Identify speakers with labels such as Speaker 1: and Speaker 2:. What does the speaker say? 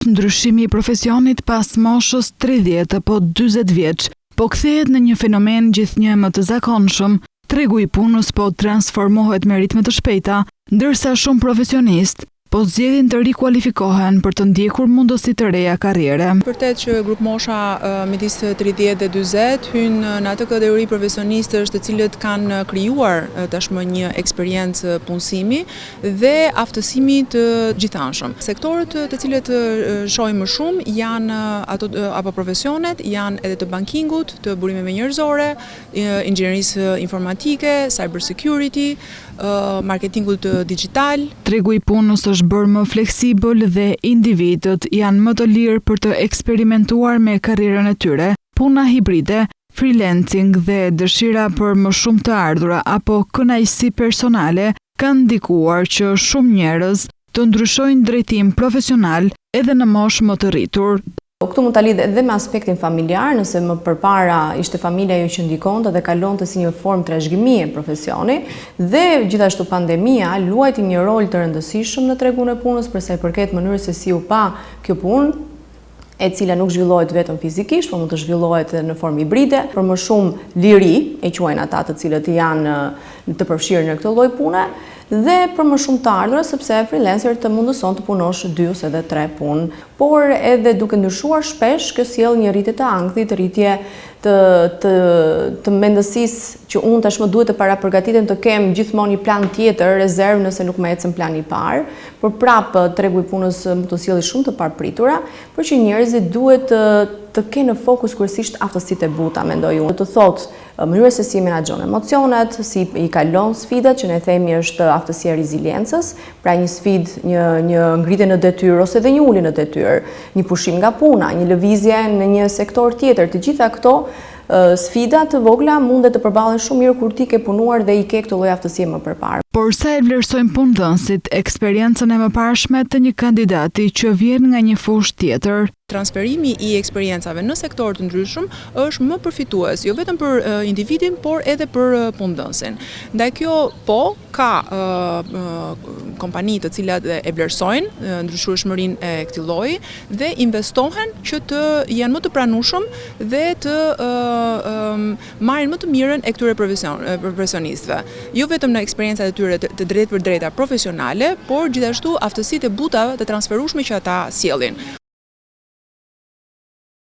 Speaker 1: Ndryshimi i profesionit pas moshës 30 apo 40 vjeç po kthehet në një fenomen gjithnjë e më të zakonshëm. Tregu i punës po transformohet me ritme të shpejta, ndërsa shumë profesionistë po zgjedhin të rikualifikohen për të ndjekur mundësi të reja karriere.
Speaker 2: Vërtet që grupmosha midis 30 dhe 40 hyn në atë kategori profesionistësh të cilët kanë krijuar tashmë një eksperiencë punësimi dhe aftësimi të gjithanshëm. Sektorët të cilët shohim më shumë janë ato apo profesionet janë edhe të bankingut, të burimeve njerëzore, inxhinierisë informatike, cyber security, marketingut digital.
Speaker 1: Tregu i punës është bërë më fleksibël dhe individët janë më të lirë për të eksperimentuar me karrierën e tyre. Puna hibride, freelancing dhe dëshira për më shumë të ardhura apo kënaqësi personale kanë ndikuar që shumë njerëz të ndryshojnë drejtim profesional edhe në moshë më të rritur.
Speaker 3: Po këtu mund ta lidh edhe me aspektin familjar, nëse më përpara ishte familja ajo që ndikonte dhe kalonte si një formë trashëgimie profesioni, dhe gjithashtu pandemia luajti një rol të rëndësishëm në tregun e punës për sa i përket mënyrës se si u pa kjo punë, e cila nuk zhvillohet vetëm fizikisht, por mund të zhvillohet edhe në formë hibride, për më shumë liri, e quajnë ata të cilët janë të përfshirë në këtë lloj pune, dhe për më shumë të ardhura, sepse freelancer të mundëson të punosh dy ose edhe tre punë. Por edhe duke ndryshuar shpesh, kjo sjell një rritje të ankthit, rritje të të të mendësisë që unë tashmë duhet të parapërgatitem të kem gjithmonë një plan tjetër, rezervë nëse nuk më ecën plani i parë, por prapë tregu i punës mund të sjellë shumë të papritura, por që njerëzit duhet të të kenë në fokus kryesisht aftësitë e buta, mendoj unë. Do të thotë mënyra se si menaxhon emocionet, si i kalon sfidat, që ne themi është aftësia e reziliencës, pra një sfidë, një një ngritje në detyrë ose edhe një ulje në detyrë, një pushim nga puna, një lëvizje në një sektor tjetër, të gjitha këto sfida të vogla mundet të përballen shumë mirë kur ti ke punuar dhe i ke këtë lloj aftësie më përpara.
Speaker 1: Por sa e vlerësojnë punëdhënësit eksperiencën e mëparshme të një kandidati që vjen nga një fushë tjetër?
Speaker 2: Transferimi i eksperiencave në sektor të ndryshëm është më përfitues, jo vetëm për individin, por edhe për punëdhënësin. Ndaj kjo po ka kompani të cilat e vlerësojnë ndryshueshmërinë e këtij lloji dhe investohen që të jenë më të pranueshëm dhe të marrin më të mirën e këtyre profesionistëve. Jo vetëm në eksperiencat e tyre të drejtpërdrejta profesionale, por gjithashtu aftësitë e buta të transferueshme që ata sjellin.